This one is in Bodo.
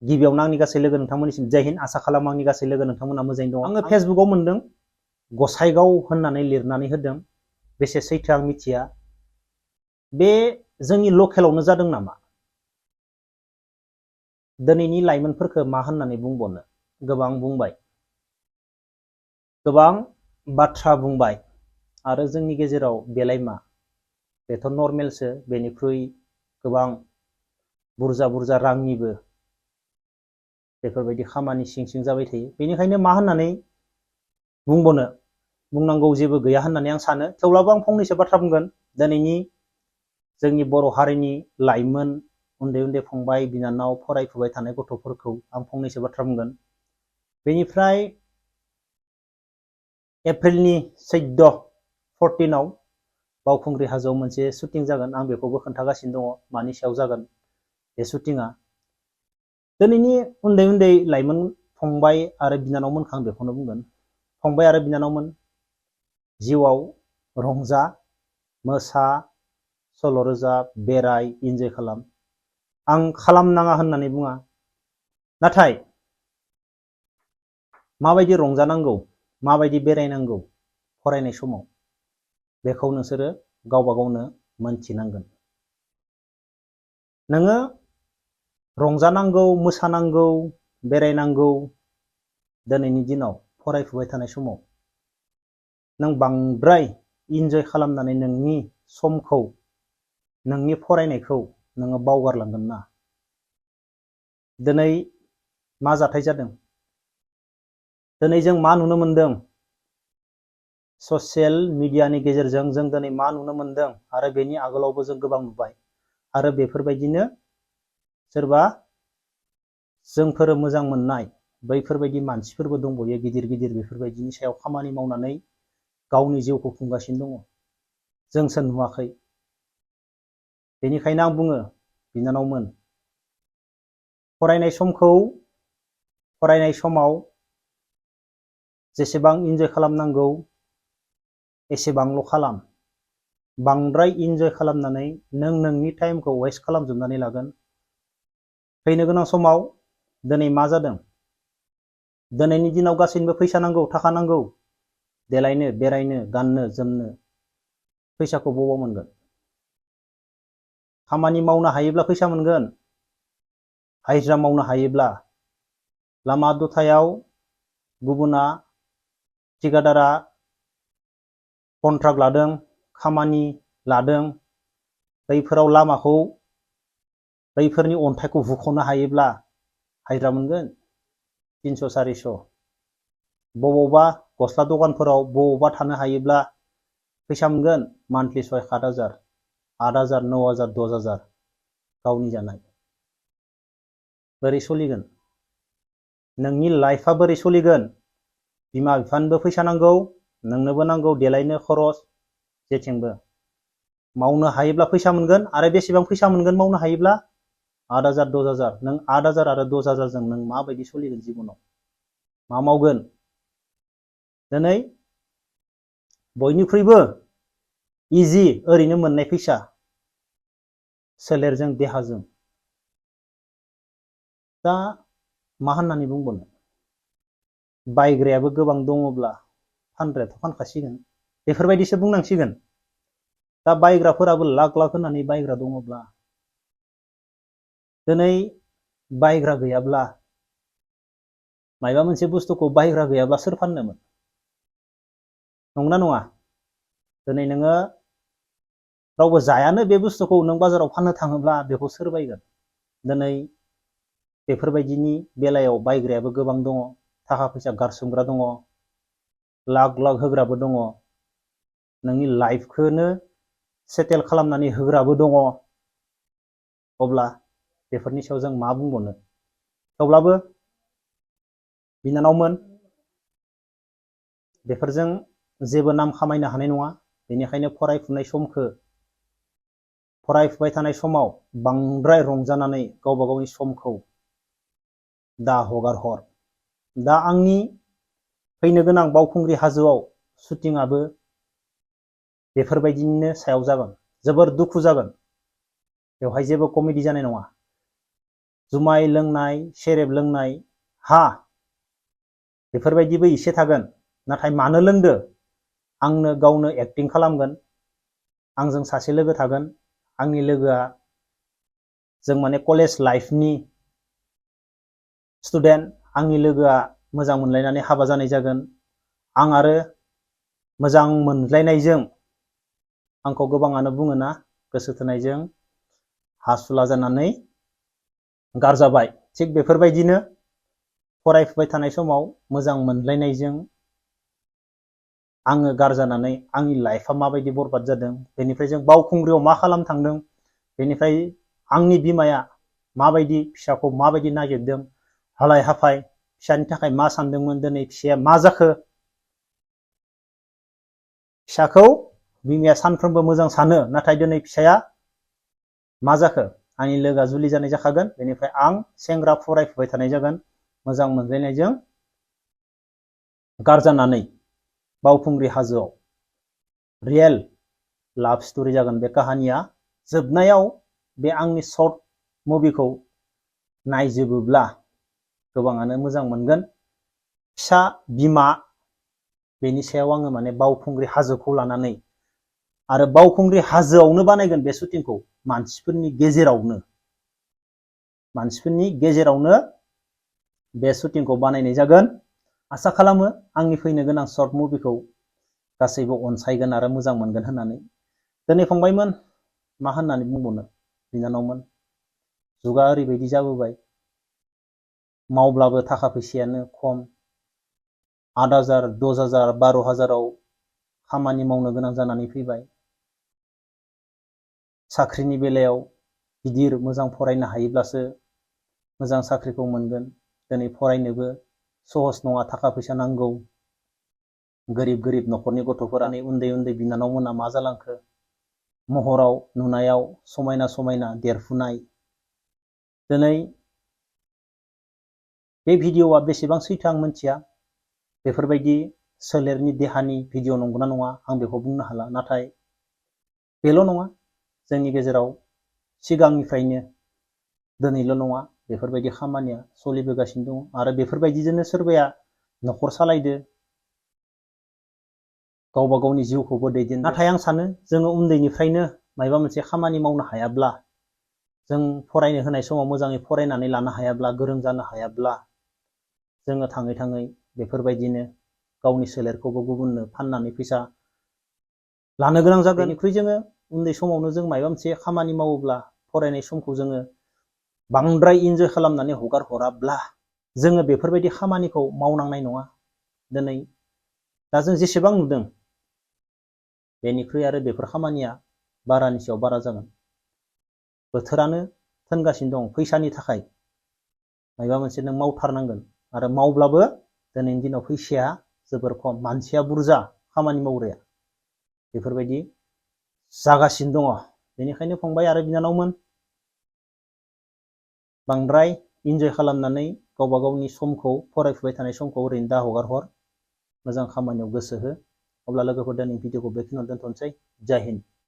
गिबियावनो आंनि गासै लोगो नोंथांमोननिसिम जय हिन्द आसा खालामो आंनि गासै लोगो नोंथांमोना मोजाङै दङ। आङो फेसबुकआव मोनदों गसाइगाव होननानै लिरनानै होदों, बेसे सैथो आं मिथिया। बे जोंनि लकेलावनो जादों नामा? दिनैनि लाइमोनफोरखौ मा होननानै बुंबावनो, गोबां बुंबाय, गोबां बाथ्रा बुंबाय, आरो जोंनि गेजेराव बेलाय मा, बेथ' नर्मेलसो, बेनिख्रुइ गोबां बुरजा रांनिबो बेफोरबायदि खामानि सिं जाबाय थायो। बेनिखायनो मा होननानै बुंबावनो, बुंनांगौ जेबो गैया होननानै आं सानो। थेवब्लाबो आं फंनैसो बाथ्रा बुंगोन। दिनैनि जोंनि बर' हारिनि लाइमोन उन्दै उन्दै फंबाय बिनानाव फरायफुबाय थानाय गथ'फोरखौ आं फंनैसो बाथ्रा बुंगोन। बेनिफ्राय एप्रिलनि 14 बावखुंग्रि हाजोआव मोनसे शुटिं जागोन, आं बेखौबो खोन्थागासिनो दङ मानि सायाव जागोन बे शुटिंआ। दिनैनि उन्दै उन्दै लाइमोन फंबाय आरो बिनानावमोनखौ आं बेखौनो बुंगोन, फंबाय आरो बिनानावमोन, जिउआव रंजा मोसा सल' रोजाब बेराय इन्जय खालाम। आं खालामनाङा होननानै बुङा, नाथाय माबायदि रंजानांगौ माबायदि बेरायनांगौ फरायनाय समाव बेखौ नोंसोरो गावबा गावनो मोनथिनांगोन। नोङो रंजानांगौ मोसानांगौ बेरायनांगौ दिनैनि दिनाव फरायफुबाय थानाय समाव नों बांद्राय इन्जय खालामनानै नोंनि समखौ नोंनि फरायनायखौ नोङो बावगारलांगोन ना। दिनै मा जाथाय जादों, दिनै जों मा नुनो मोनदों, ससियेल मिडियानि गेजेरजों जों दिनै मा नुनो मोनदों, आरो बेनि आगोलावबो जों गोबां नुबाय, आरो बेफोरबायदिनो सोरबा जोंफोर मोजां मोननाय बैफोरबायदि मानसिफोरबो दंबावो गिदिर गिदिर बेफोरबायदिनि सायाव खामानि मावनानै गावनि जिउखौ खुंगासिनो दङ, जोंसो नुवाखै। बेनिखायनो आं बुङो बिनानावमोन, फरायनाय समाव जेसेबां इन्जय खालामनांगौ एसेबांल' खालाम। बांद्राय इन्जय खालामनानै नों नोंनि टाइमखौ वेस्ट खालामजोबनानै लागोन। फैनो गोनां समाव दिनै मा जादों, दिनैनि दिनाव गासैनोबो फैसा नांगौ थाखा नांगौ, देलायनो बेरायनो गाननो जोमनो, फैसाखौ बबाव मोनगोन? खामानि मावनो हायोब्ला फैसा मोनगोन, हाजिरा मावनो हायोब्ला। लामा दथायाव गुबुना ठिकादारा कन्ट्राक्ट लादों, खामानि लादों, बैफोराव लामाखौ बैफोरनि अन्थाइखौ हुख'नो हायोब्ला हाजिरा मोनगोन 300-400। बबावबा गस्ला दखानफोराव बबावबा थानो हायोब्ला फैसा मोनगोन मान्थलि 6-7 हाजार 8,000 9,000 10,000 गावनि जानाय। बोरै सोलिगोन नोंनि लाइफआ, बोरै सोलिगोन? बिमा बिफानोबो फैसा नांगौ, नोंनोबो नांगौ देलायनो खरस, जेथिंबो। मावनो हायोब्ला फैसा मोनगोन, आरो बेसेबां फैसा मोनगोन मावनो हायोब्ला? 8,000 10,000। नों 8,000 आरो 10,000 नों माबायदि सोलिगोन जिबनाव? मा मावगोन? दिनै बयनिख्रुइबो इजि ओरैनो मोननाय फैसा सोलेरजों देहाजों। दा मा होननानै बुंबावनो, बायग्रायाबो गोबां दङब्ला फानग्रायाथ' फानखासिगोन, बेफोरबायदिसो बुंनांसिगोन। दा बायग्राफोराबो लाख लाख होनानै बायग्रा दङब्ला, दिनै बायग्रा गैयाब्ला, मायबा मोनसे बुस्थुखौ बायग्रा गैयाब्ला सोर फाननोमोन? नंगौना नङा? दिनै नोङो रावबो जायानो बे बुस्थुखौ नों बाजाराव फाननो थाङोब्ला बेखौ सोर बायगोन? दिनै बेफोरबायदिनि बेलायाव बायग्रायाबो गोबां दङ, थाखा फैसा गारसोमग्रा दङ, लाख लाख होग्राबो दङ, नोंनि लाइफखौनो सेटेल खालामनानै होग्राबो दङ। अब्ला बेफोरनि सायाव जों मा बुंबावनो? थेवब्लाबो बिनानावमोन, बेफोरजों जेबो नाम खामायनो हानाय नङा। बेनिखायनो फरायफुबाय थानाय समाव बांद्राय रंजानानै गावबा गावनि समखौ दा हगार हर। दा आंनि फैनो गोनां बावखुंग्रि हाजोआव शुटिंआबो बेफोरबायदिनो सायाव जागोन, जोबोर दुखु जागोन। बेवहाय जेबो कमेडि जानाय नङा। जुमाय लोंनाय सेरेब लोंनाय हा बेफोरबायदिबो एसे थागोन नाथाय मानो लोंदो आंनो गावनो एक्टिं खालामगोन आंजों सासे लोगो थागोन आंनि लोगोआ जों माने कलेज लाइफनि स्टुडेन्ट आंनि लोगोआ मोजां मोनलायनानै हाबा जानाय जागोन आं आरो मोजां मोनलायनायजों आंखौ गोबाङानो बुङोना गोसो थोनायजों हासुला जानानै गारजाबाय थिग बेफोरबायदिनो फरायफुबाय थानाय समाव मोजां मोनलायनायजों आङो गारजानानै आंनि लाइफआ माबायदि बरबाद जादों बेनिफ्राय जों बावखुंग्रियाव मा खालाम थांदों बेनिफ्राय आंनि बिमाया माबायदि फिसाखौ माबायदि नागिरदों हालाय हाफाय फिसानि थाखाय मा सानदोंमोन दिनै फिसाया मा जाखो फिसाखौ बिमाया सानफ्रोमबो मोजां सानो नाथाय दिनै फिसाया मा जाखो आंनि लोगोआ जुलि जानाय जाखागोन बेनिफ्राय आं सेंग्रा फरायफुबाय थानाय जागोन मोजां मोनलायनायजों गारजानानै बावखुंग्रि हाजोआव रियेल लाभ स्टोरी जागोन बे काहानिया जोबनायाव बे आंनि शर्ट मुभिखौ नायजोबोब्ला गोबाङानो मोजां मोनगोन फिसा बिमा बेनि सायाव आङो माने बावखुंग्रि हाजोखौ लानानै आरो बावखुंग्रि हाजोआवनो बानायगोन बे शुटिंखौ मानसिफोरनि गेजेरावनो बे शुटिंखौ बानायनाय जागोन आसा खालामो आंनि फैनो गोनां शर्ट मुभिखौ गासैबो अनसायगोन आरो मोजां मोनगोन होननानै दिनै फंबायमोन मा होननानै बुंबावनो बिनानावमोन जुगा ओरैबायदि जाबोबाय मावब्लाबो थाखा फैसायानो खम 8,000 10,000 12,000 खामानि मावनो गोनां जानानै फैबाय साख्रिनि बेलायाव गिदिर मोजां फरायनो हायोब्लासो मोजां साख्रिखौ मोनगोन दिनै फरायनोबो सहस नङा थाखा फैसा नांगौ गोरिब न'खरनि गथ'फोरा उन्दै बिनानावमोना मा जालांखो महराव नुनायाव समायना देरफुनाय दिनै बे भिडिअआ बेसेबां सैथो आं मिथिया बेफोरबायदि सोलेरनि देहानि भिडिअ नंगौना नङा आं बेखौ बुंनो हाला नाथाय बेल' नङा जोंनि गेजेराव सिगांनिफ्रायनो दिनैल' नङा बेफोरबायदि खामानिया सोलिबोगासिनो दङ आरो बेफोरबायदिजोंनो सोरबाया न'खर सालायदो गावबा गावनि जिउखौबो दैदेन नाथाय आं सानो जोङो उन्दैनिफ्रायनो माबा मोनसे खामानि मावनो हायाब्ला जों फरायनो होनाय समाव मोजाङै फरायनानै लानो हायाब्ला गोरों जानो हायाब्ला जोङो थाङै बेफोरबायदिनो गावनि सोलेरखौबो गुबुननो फाननानै फैसा लानो गोनां जागोन बेनिख्रुइ जोङो उन्दै समावनो जों माबा मोनसे खामानि मावोब्ला फरायनाय समखौ जोङो बांद्राय इन्जय खालामनानै हगार हराब्ला जोङो बेफोरबायदि खामानिखौ मावनांनाय नङा दिनै दा जों जेसेबां नुदों बेनिख्रुइ आरो बेफोर खामानिया बारानि सायाव बारा जागोन बोथोरानो थोनगासिनो दं फैसानि थाखाय माबा मोनसे नों मावथारनांगोन आरो मावब्लाबो दिनैनि दिनाव फैसाया जोबोर खम मानसिया बुरजा खामानि मावग्राया बेफोरबायदि जागासिनो दङ बेनिखायनो फंबाय आरो बिनानावमोन बांद्राय इन्जय खालामनानै गावबा गावनि समखौ फरायफुबाय थानाय समखौ ओरैनो दा हगार हर मोजां खामानियाव गोसो हो अब्ला लोगोफोर दिनै भिडिअखौ बेखिनियावनो दोनथ'नोसै जय हिन्द।